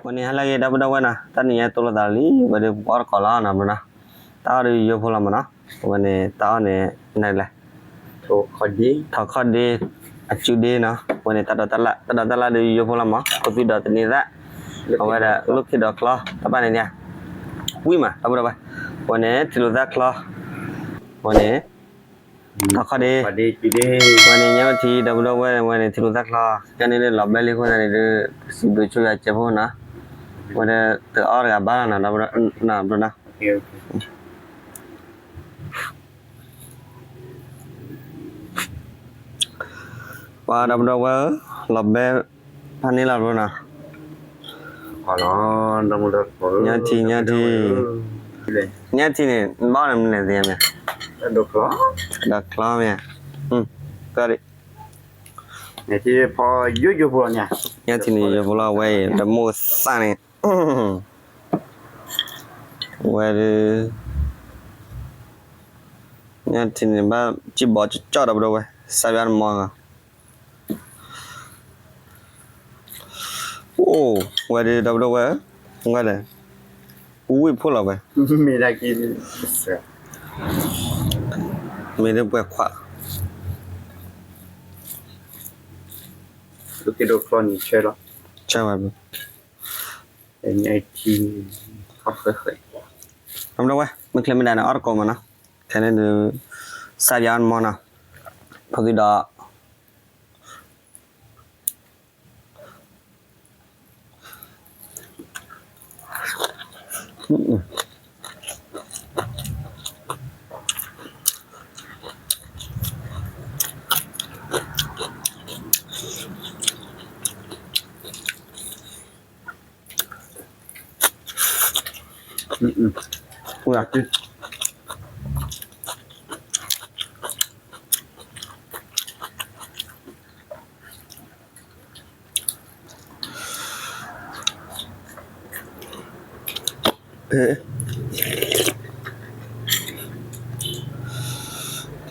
ဝဲန့ၣ် ဟါလၢအဂ့ၤ ဒီပုၢ်ဒီဝဲၢ်နီၤ, တနံၤညါတိၢ်လိာ်သးလံ, ဝဲဒၣ်ပကအီၣ်တကိးလီၤနီၤ ဘျီနီၤ, တၢ်အီၣ်ဒုးယိဖိလီၤမးနီၤ, ဝဲန့ၣ် တၢ်အီၣ်န့ၣ် နလဲၣ်, ထိးခီၣ်ဒ့, အစုဒ့နီၤ, ဝဲန့ၣ် တၢ်ဒိးတၢ်လၣ်, တၢ်ဒိးတၢ်လၣ်ဒုးယိဖိလီၤမး, ခိၣ်သူဒီးတန့ၤသၣ်, အဝဲဒၣ်လိၣ်ခ့ဒီးချီ, တၢ်ပာ်န့ၣ်န့ၣ်, ဝံၣ်မး ဒီပုၢ်ဒီဝဲၢ်, ဝဲန့ၣ် ထံလူၤသၣ်ချီ, ဝဲန့ၣ် ထိးခီၣ်ဒ့, ဝဲန့ၣ် ညၣ်ဝဲထံ ဒီပုၢ်ဒီဝဲၢ် ဝဲန့ၣ် ထံလူၤသၣ်ချီ, ကဲန့ၣ်ဒုးလီၤဘဲလံအဃိသတးန့ၣ်ဒုး ပစံးဘျုးဆိယၤကဲဖိနီၤ, ဝဲဒၣ်တအီၣ်တဂၤဘၣ်လီၤနီၤ, ဒီပုၢ်ဒီဝဲၢ်နီၤ, ပှၤဒီပုၢ်ဒီဝဲၢ်ဧၢ, လီၤဘဲဖးန့ၢ်လီၤဘျီနီၤ, ညၣ်ထံ ညၣ်ထံ, ညၣ်ထံန့ၣ် နဘၣ်န့ၣ်မနုၤလဲၣ်သ့ၣ်ညါမ့ၢ်, ဒီးချီမ့ၢ်, ညၣ်ထံန့ၣ်ယိဖိလီၤဝဲအံၤ ဒီးမိၢ်သၣ်န့ၣ်, ဝဲဒၣ် ညၣ်ထံန့ၣ်ဘၣ်စံၣ်ဘီကၠီကၠီ ဒီပုၢ်ဒီဝဲၢ်, စၢ်ယါတမီၤဂၤ, အိၣ်ဝဲဒၣ် ဒီပုၢ်ဒီဝဲၢ်, ဝဲဒၣ် ဝံၣ်ဖိလီၤဝဲ, မ့ၢ်ဒၣ်ပှဲၤခွး, ဆၢဝဲ, ဒီပုၢ်ဒီဝဲၢ်, မ့ၢ်ချ့မ့ၢ်ဒၣ်န့ၣ် အီၣ်တကိးမးနီၤ, ခဲန့ၣ်ဒုး စၢ်ယါတမီၤနီၤ, ဖိသံဒီ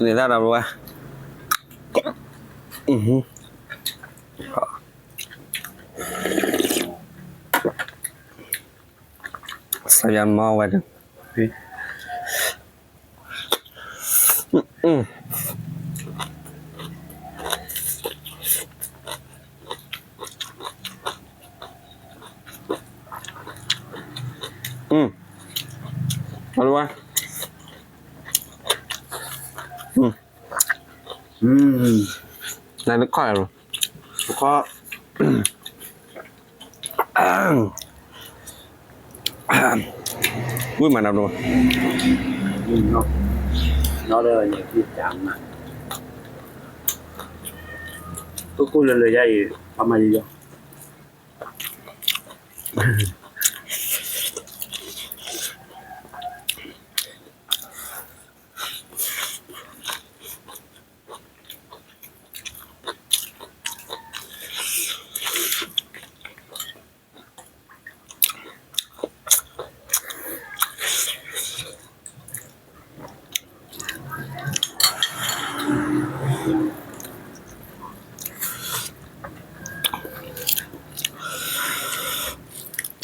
း န့ၣ်သၣ်ဒီးဝဲ, စၢ်ယါမီၤဝဲဒၣ်, အဝဲ, နတခီၣ်, ဝံၣ်မးနီၤဘျီ, ကူကူလၢလၢယါအံၤ, အမၤယံၤယီၤ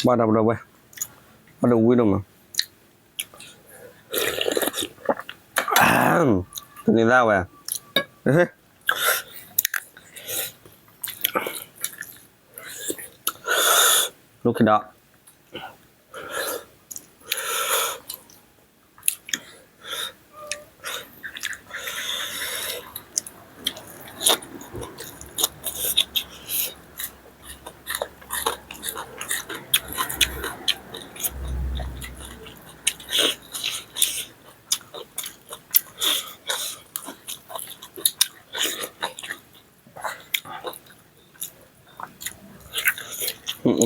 ဘၣ်ဒီပုၢ်ဒီဝဲၢ်, ဘၣ်ဒီးဝံၣ်ဒိၣ်မး, တန့ၤသၣ်ဝဲ, လိၣ်ခံဒီး အ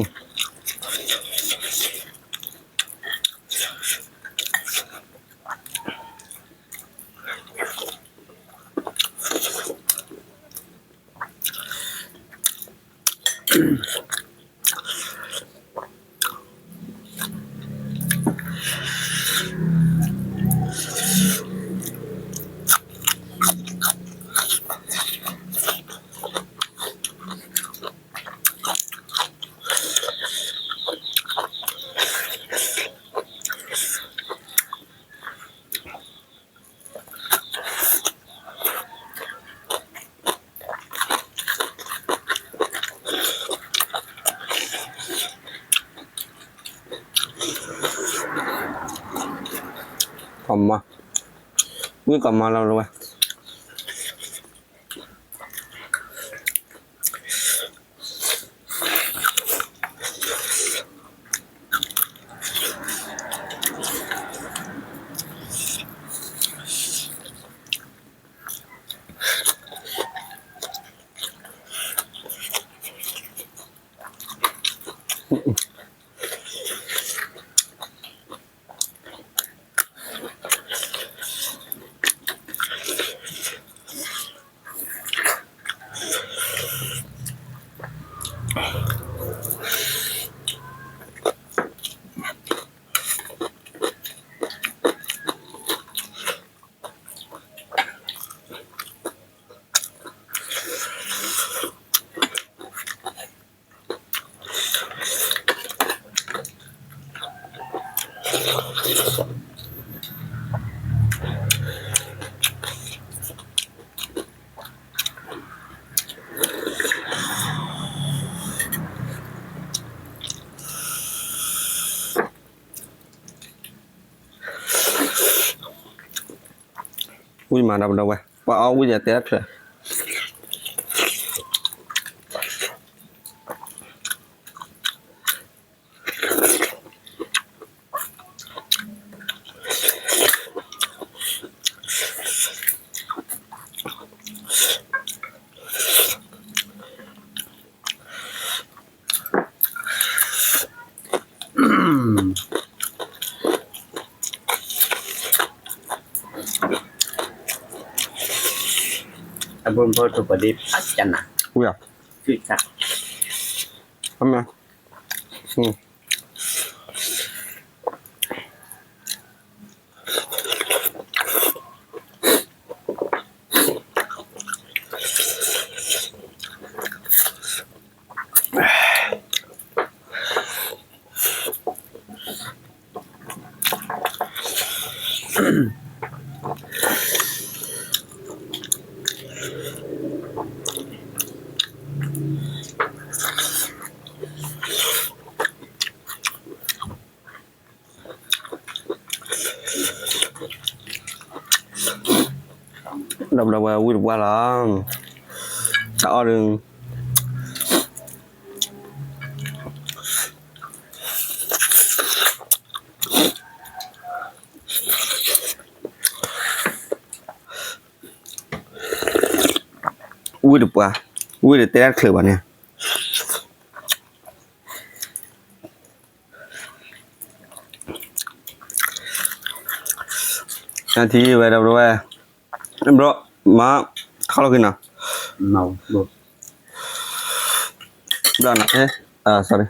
ကီၢ်မီ, ဝံၣ်ကီၢ်မီလီၤဝဲ. ဝံၣ်မးဒီပုၢ်ဒီဝဲၢ်, ပှၤအီၣ်ဝံၣ်ဒီးတဲတၢ်ဖျၢၣ်. အဘိဘိတပှၤဒ်အကနၣ်, ဝံၣ်ဧါ, အမ့ၢ်, ဒီပုၢ်ဒီဝဲၢ် ဝံၣ်တပှၢ်လီၤ, တၢ်အီၣ်ဒုး, ဝံၣ်တပှၢ်, ဝံၣ်တတဲတၢ်တချုးဘၣ်န့ၣ်. ညၣ်ထံဝဲဒီပုၢ်ဒီဝဲၢ်, ဘျီ, မၤ, ခီလီၤက့ၤနီၤ, ဘျီနီၤ, sorry,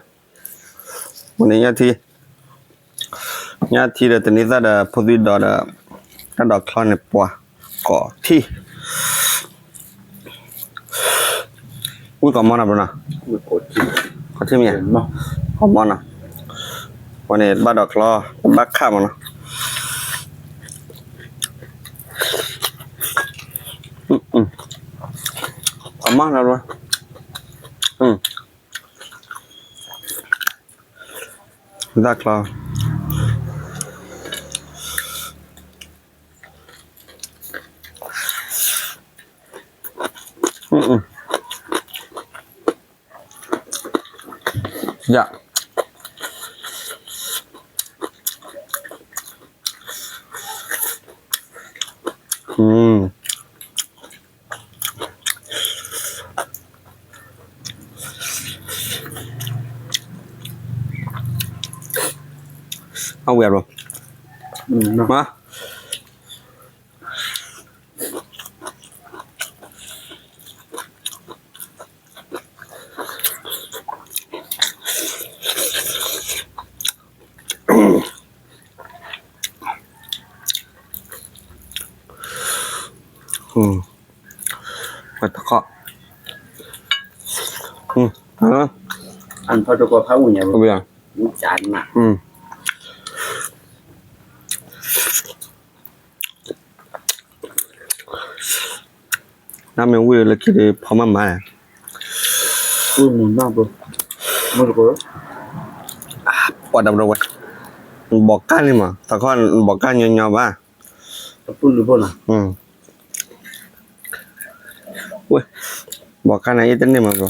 ဝဲန့ၣ်ညၣ်ထံ, ညၣ်ထံဒီးတန့သၣ်ဒီးဖိသွံဒီးဒီး, တၢ်ဒိးချီန့ၣ် ပှၤကိးထံၣ် ဝံၣ်ကိးမီနီၤဘျီနီၤ, ကိးထံၣ်မ့ၢ်, ကိးမီနီၤ, ဝဲန့ၣ်တဘၣ်ဒိးချီ, တဘၣ်ခးမီနီၤ, ကိးမီနီၤ, တၢ်ချီ ယၤ, အဝဲဘျီ, မၤ ပတခီ, အဖီတကီဖးဝူညါ, နမ့ၢ်ဝံၣ်လၢခံဒီးဖီမးမး, ပှၤဒီပုၢ်ဒီဝဲၢ်, ဘီကၢ်န့ၣ်မး သးခီဘီကၢ်ညီညီဘၣ်, ဘီကၢ်န့ၣ်အ့ၣ်တန့ၢ်မးဘျီ,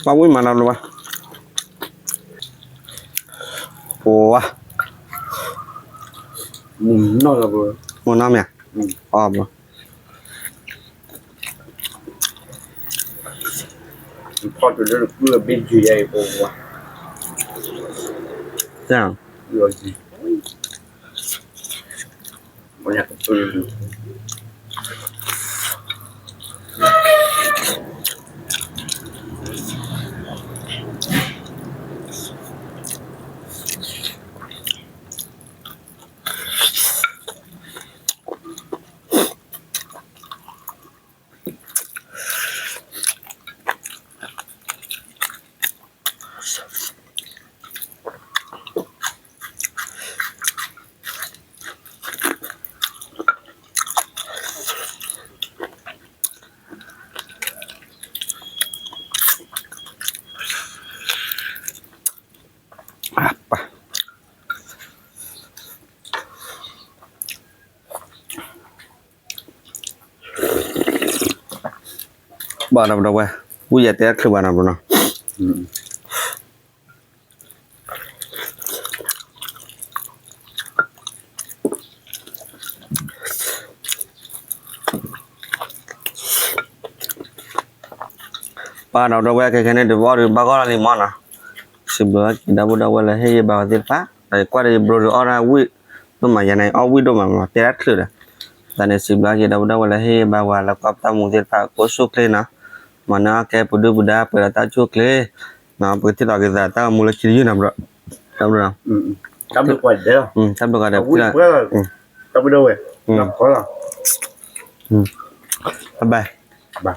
ပှၤဝံၣ်မၤနီတဘျီဘၣ်, ပှၤ, မုၢ်နီၢ်မ့ၢ်, အီၣ်ဘျီ ဘၣ်ဒီးဝဲ, ဝံၣ်ယတဲတချုးဘၣ်နီတဘျီနီၤ. ပၢ်ဒီးဝဲခဲခဲန့ၣ် တဘီဒီးဘၣ်ဂီၢ်လီၤလံမီၢ်နီၤ, စံးဘျုးက့ၤဒီပုၢ်ဒီဝဲၢ်လၢဟ့ၣ်ဂံၢ်ဘါဝဲသ့ၣ်တဖၣ်, ဒီးယကွၢ်ဒီးယဘျိဒီးအီၣ်ဒၣ်ဝံၣ်ဒိၣ်မး ယၤန့ၣ်အီၣ်ဝံၣ်ဒိၣ်မးမီၢ် တဲဒၣ်ချုးဒီး, သတးန့ၣ် စံးဘျုးက့ၤဒီပုၢ်ဒီဝဲၢ်လၢဟ့ၣ်ဂံၢ်ဘါဝဲလၢကီၢ်ပတၢ်မူသ့ၣ်တဖၣ် ကိးဆူၣ်ချ့နီၤ, မၤန့ၢ်အီၣ်ကဲပဒုၣ်ပဒါ ပှဲၤဒီးတၢ်ဆူၣ်ချ့, ပကထံၣ်လိာ်က့ၤသးတၢ်အိၣ်မူလၢခံတယုၢ်နီၤဘျီ, တၢ်ဘျုး, တၢ်ဘျုးကိးဂၤဒဲး, တၢ်ဘျုးကိးဂၤဒဲး, ဘၣ်ဘၣ်.